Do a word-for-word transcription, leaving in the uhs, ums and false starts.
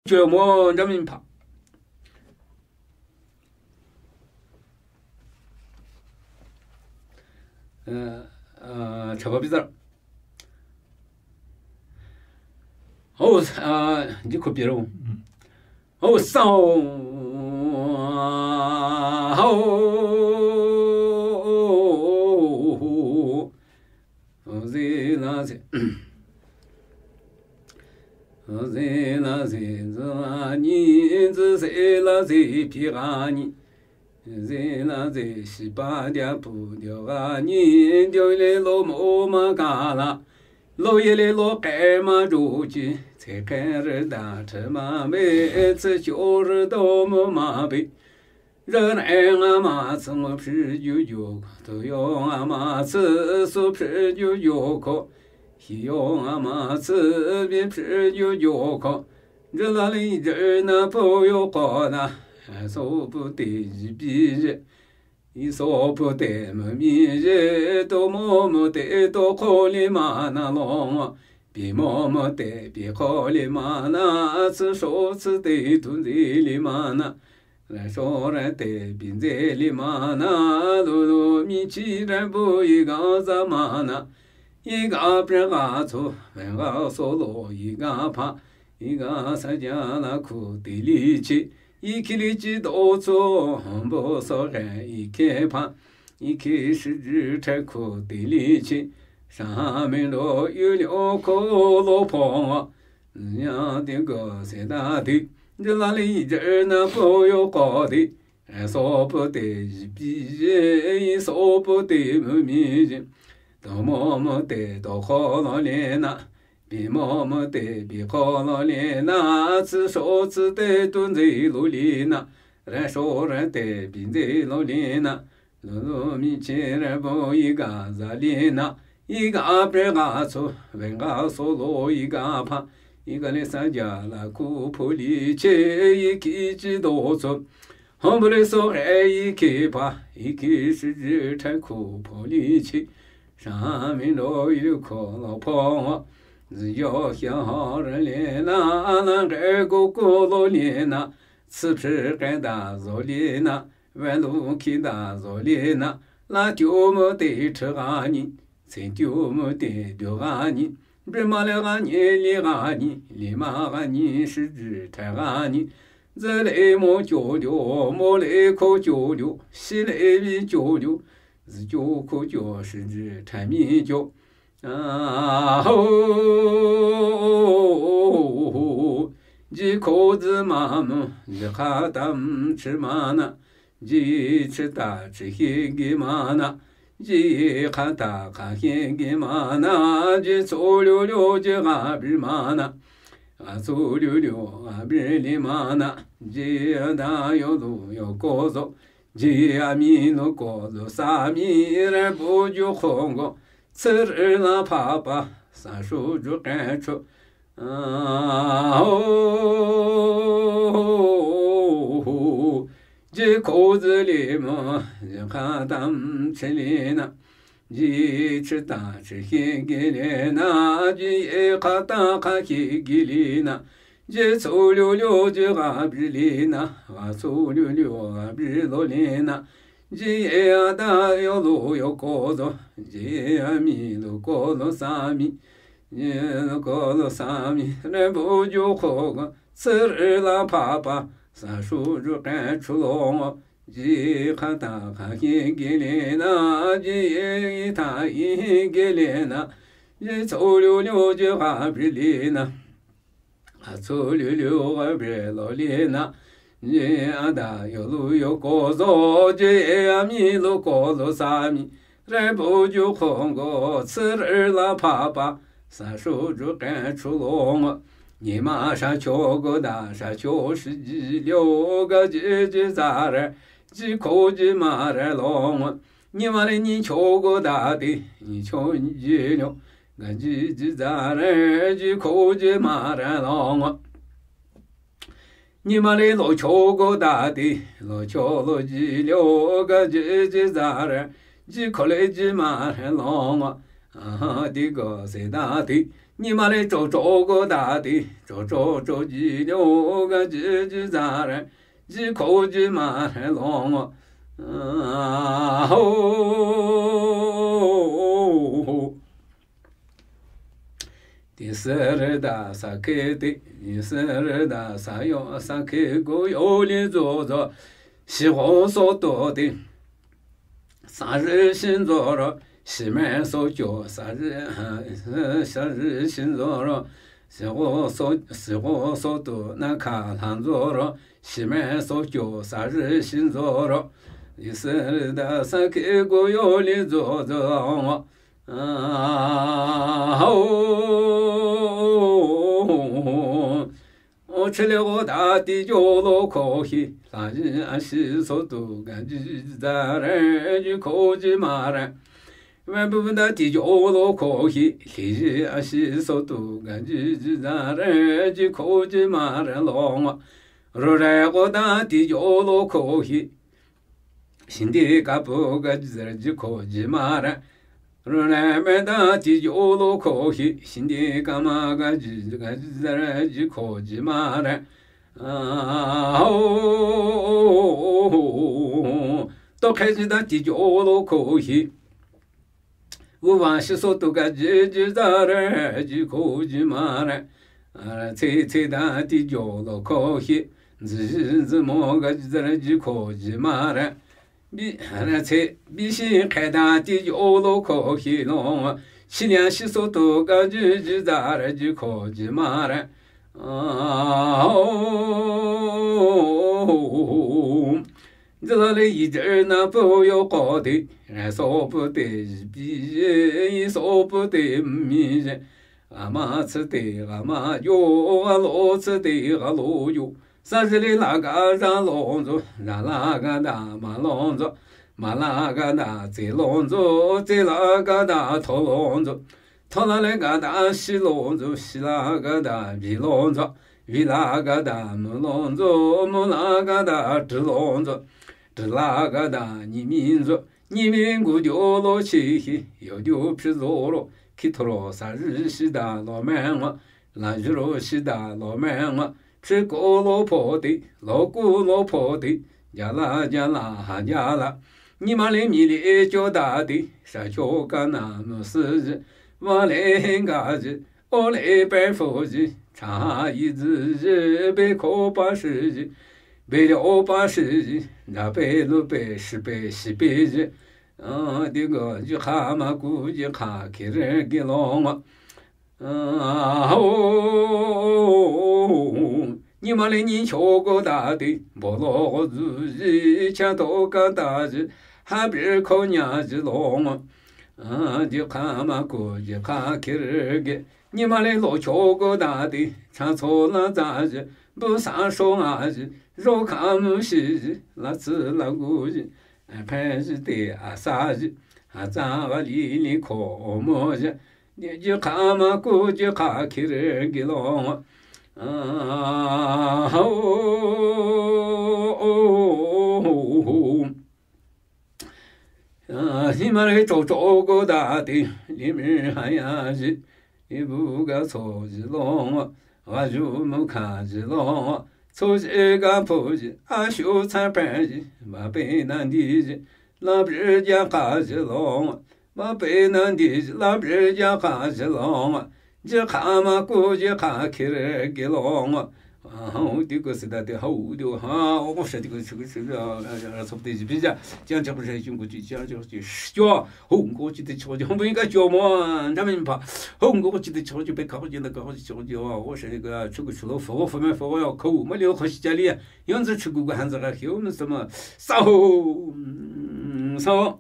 Chwe mo jami pha. Eh, eh, chapa pizar. Oh, ah, di ko piro. Oh, sao. Oh, zi la zi. Zi la zi, zi la ni, zi zi la zi, pi ga ni. Zi la zi, shi pa dia pu, dio ga ni, dio le lo mo ma ga la. Lo ye le lo ke ma du ji, ce ke re da che ma be, ce jo re do mo ma be. Zhe ne nga ma tsi ngo phi ju ju ko, tu yo nga ma tsi su phi ju ju ko, hi yo nga ma tsi bi phi ju ju ko. Zhe la li zhe na po yo ko na, so pu te ji bi ji. I so pu te mo mi ji, to mo mo te to ko li ma na lo ngo. Bi mo mo te bi ko li ma na, tsi so tsi te tu zi li ma na. Re so re te bi nze li ma na, lu lu mi chi re bu i ga za ma na. I ga pre ga tsu, wen ga so lo i ga pha, i ga sa ja la ku te li chi. I ki li chi do tsu, hon bo so re i ke pha. I ki shi ji te ku te li chi. Sha mi lo yu li o ko lo po. Nya di go se da di. Di la li je na po yo ko di. E so po te ji pi je, i so po te mo mi je. Do mo mo te do ko lo le na. Bi mo mo te bi ko lo le na. Tsi so tsi te tu nze lo le na. Re so re te bi nze lo le na. Lo lo mi che re bo i ga za li na, i ga pre ga tsu, wen ga so lo i ga pha, i ga le sa ja la ku po li che, i ki chi do tsu. Hon bo le so re i ki pha, i ki shi ji te ku po li chi. Sha mi lo i lu ko lo po. Zi yo xia ho re le na, a na re ku ku lo le na, tsi phi ke da zo le na. Wen lu ki da zo li na, la tiu mo te chi ga ni, tsi tiu mo te du ga ni, bi ma le ga ni, li ga ni, li ma ga ni, shi ji te ga ni, zi le mo jiu liu, mo le ko jiu liu, shi le bi jiu liu, zi jiu ko jiu, shi ji te mi jiu. A ho, ji ko zi ma mo, ji ka tam chi ma na. Ji chi ta chi hi gi ma na, ji kha ta kha hi gi ma na, ji tsu liu liu ji ga bi ma na, a tsu liu liu ga bi li ma na, ji da yo lu yo ko zo, ji a mi lu ko zo sa mi re bu ju khong go, tsi ri la pha pa, sa shu ju ke chu. Ji ko zi li mo, ji kha tam chi li na. Ji chi ta chi hi gi li na, ji e kha ta kha hi gi li na. Ji tsu liu liu ji ga bi li na, ga tsu liu liu ga bi lo li na. Ji e a da yo lu yo ko zo, ji a mi lu ko lo sa mi. Ni ko lo sa mi, re bu ju ko go, tsi ri la pha pa, sa shu ju ke chu lo ngo, ji kha ta kha hi gi li na, ji e ta i hi gi li na, ji tsu liu liu ji ga bi li na. A tsu liu liu ga bi lo li na, ji a da yo lu yo ko zo, ji e a mi lu ko lo sa mi, re bu ju khong go, tsi ri la pha pa, sa shu ju ke chu lo ngo. Ni ma sha cho go da, sha cho shi ji liu ga ji ji za re, ji ko ji ma re lo ngo. Ni ma le ni cho go da di, ni cho ji liu. Ga ji ji za re, ji ko ji ma re lo ngo. Ni ma le lo cho go da di, lo cho lo ji liu ga ji ji za re, ji ko le ji ma re lo ngo. A ha di go se da di, Nyi ma le cho cho ko da ti, cho cho cho ji yo ga ji ji za re, ji ko ji ma re long. Ho. Ti se re da sa ke ti, ni se re da sa yo sa ke ko yo li zo zo, shi ho so to ti. Sa ri shin zo ro, shi me so kyo, sa ri, sa ri shin zo ro, shi ho so, shi ho so to na ka han zo ro, shi me so kyo, sa ri shin zo ro, i se da sa ke go yo li zo zo. Ah, ho. O chele o da ti jo lo ko hi, la ji a shi so tu ga ji za re ji ko ji ma re. Wen bu da ti jo lo ko hi, li ji a shi so tu ga ji ji za re ji ko ji ma re long. Ro re o da ti jo lo ko hi. Shinde ka pu ga ji zar ji ko ji ma re. Ru re me da ti ji o lo ko hi. Shinde ka ma ga ji ga ji zar ji ko ji ma re. Ah, ho. To khe ji da ti ji o lo ko hi. Wu wa shi so tu ga ji ji za re ji ko ji ma re. A, tse tse da ti jo lo ko hi. Zi zi zi mo ga ji za re ji ko ji ma re. Bi, a, tse, bi shi khe da ti jo lo ko hi lo. Shi lia shi so tu ga ji ji za re ji ko ji ma re. A, ho. Zalale yi zhe na pu yo ko de, re so pu de, bi ye, yi so pu de, mi ye. A ma tse de, a ma yo, a lo tse de, a lo yo. Sa zhe le la ga za lo zo, za la ga da ma lo zo. Ma la ga da tse lo zo, tse la ga da to lo zo. Tho la le ga da shi lo zo, shi la ga da bi lo zo, bi la ga da mu lo zo, mu la ga da zhi lo zo, zhi la ga da nyi mi zo, nyi mi gu dio lo chi hi, yo dio phi zo lo, ki to lo sa ri shi da lo me ngwa, la zhi lo shi da lo me ngwa, phi ko lo po ti, lo ku lo po ti, ja la ja la ha ja la. Nyi ma le mi le cho da ti, sa cho ka na mu si ji, wa le hen ga ji, o le pe fo ji, cha ha yi zi ji, be ko pa shi ji, be le o pa shi ji, da pe lu pe shi pe shi pe ji. A, di go ji kha ma ku ji kha ki re gi lo ngwa. A, ho. Nyi ma le nyi cho go da ti, bo lo go zu ji, cha to ka da ji, ha bi ko nya ji lo ngwa. A, ji kha ma ku ji kha ki re gi. Nyi ma le lo cho go da ti, cha cho la za ji, bu sa sho nga ji, zo kha mu shi ji, la tsi la gu ji. A, pe ji te a sa ji, a za wa li li ko o mo ji. Ji kha ma ku ji kha ki re gi lo. A, ho. A, hi ma le cho cho go da ti, li mi ha ya ji. Ibu ga tso ji lo, wa ju mu kha ji lo, tso ji ga po ji, a shu tsa pe ji, ba pe na di ji, la bi ja kha ji lo, ba pe na di ji, la bi ja kha ji lo, ji kha ma ku ji kha ki re gi lo. Hau ti ko se da ti hau ti ha, o ko se ti ko se ko se ra so ti ji bi ja, jiang jiang ko se jung ko ji jiang jiang ji shuo. Hong ko chi te cho ji, hong bu yin ga jo mo, nda men pa. Hong ko chi te cho ji, pe ka ko ji, nda ka ko ji cho ji, wa, wo she ga, chu ko chu lo, fo, fo me, fo, ya, ko, ma li, ko shi ja li, ya. Yon zi chu gu ga han zi ga, hiu, men sa ma, sa ho, mm, sa ho.